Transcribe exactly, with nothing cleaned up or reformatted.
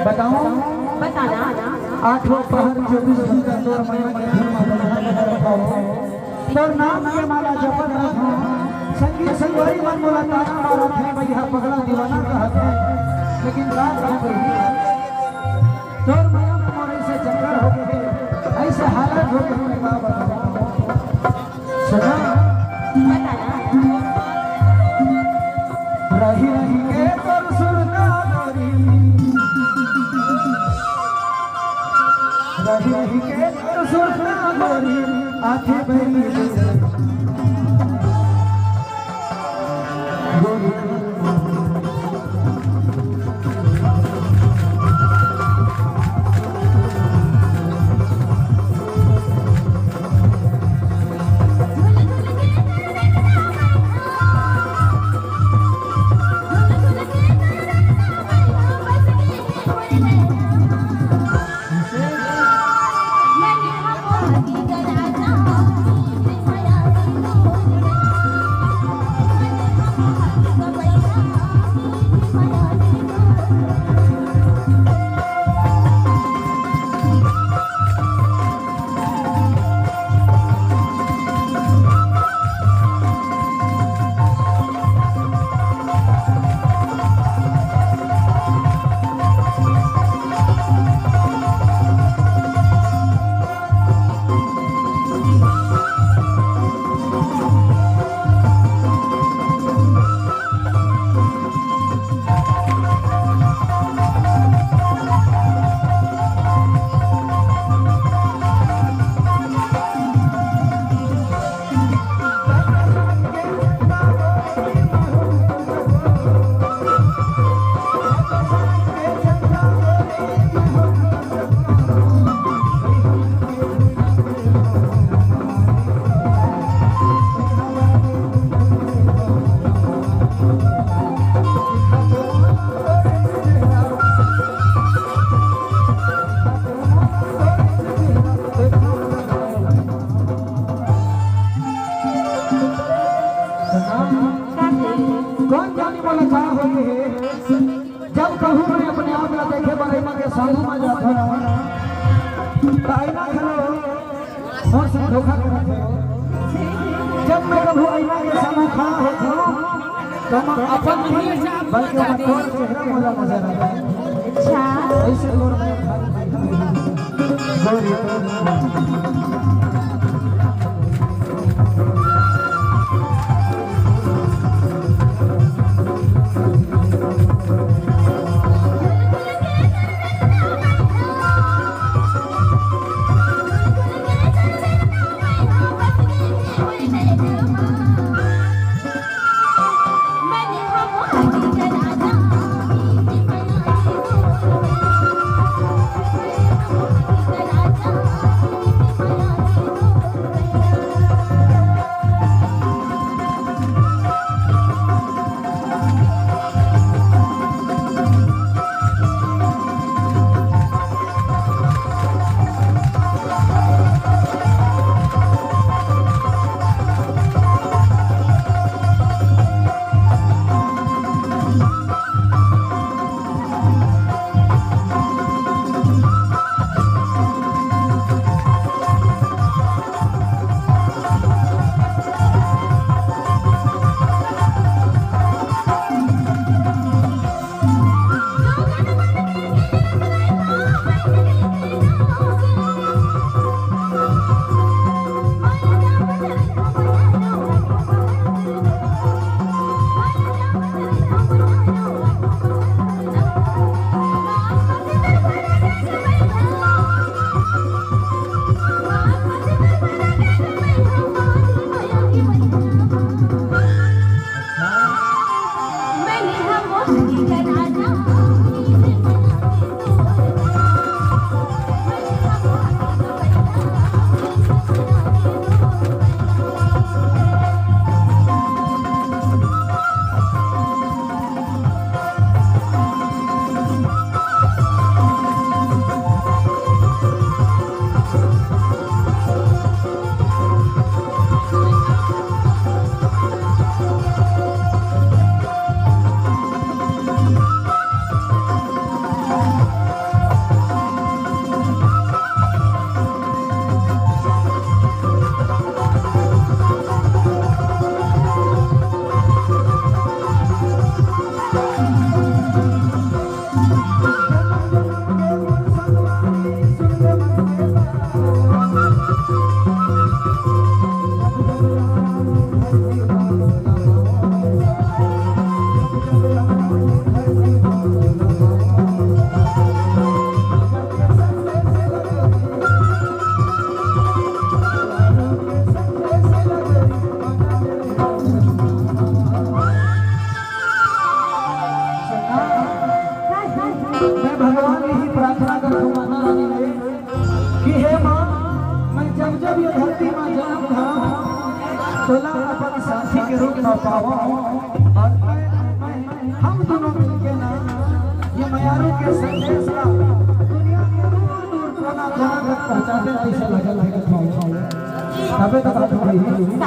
बताओ। बताना। आठों पहर चौबीस घंटा तोर मया के धुन में बंधा रहत हवं। तोर नाम के माला जपत रहत हवं। संगी संगवारी मन मोला ताना मारत हे, भैया पगला दीवाना कहत हे। लेकिन का कहत रही? तोर मया में मोर से चक्कर हो गए, ऐसे हालत हो गए, मैं का बताऊं? सुना? बताना। रही रही के तोर सुरता गोरी, रही रही के तोर सुरता गोरी, आथे बरी गोरी। कौन जानी मोला का होगे हे? जब कहूँ मैं अपने आप ला देखे बर एमा के साधु मा जाथों ना, त आईना घलो मोर से धोखा करत हे। जब मैं कभू आईना के सामू खड़ा होथों, त मैं अपन नहीं, बल्कि ओमा तोर चेहरा मोला नजर आथे। अच्छा। ऐसे तोर मैं गोरी तोर मैं भगवान ले ही प्रार्थना करथों माता रानी ले कि हे माँ, मैं जब जब ये धरती माँ जन्म धरंव, तोला अपन साथी के रूप में पावंव। और मैं, मैं, हम दोनों मिलके ना ये मयारू के संदेश ला दुनिया के दूर दूर कोना कोना तक पहुँचाते, ऐसे लगन है कि पहुँचाओ। तबे तो बात हो रही है।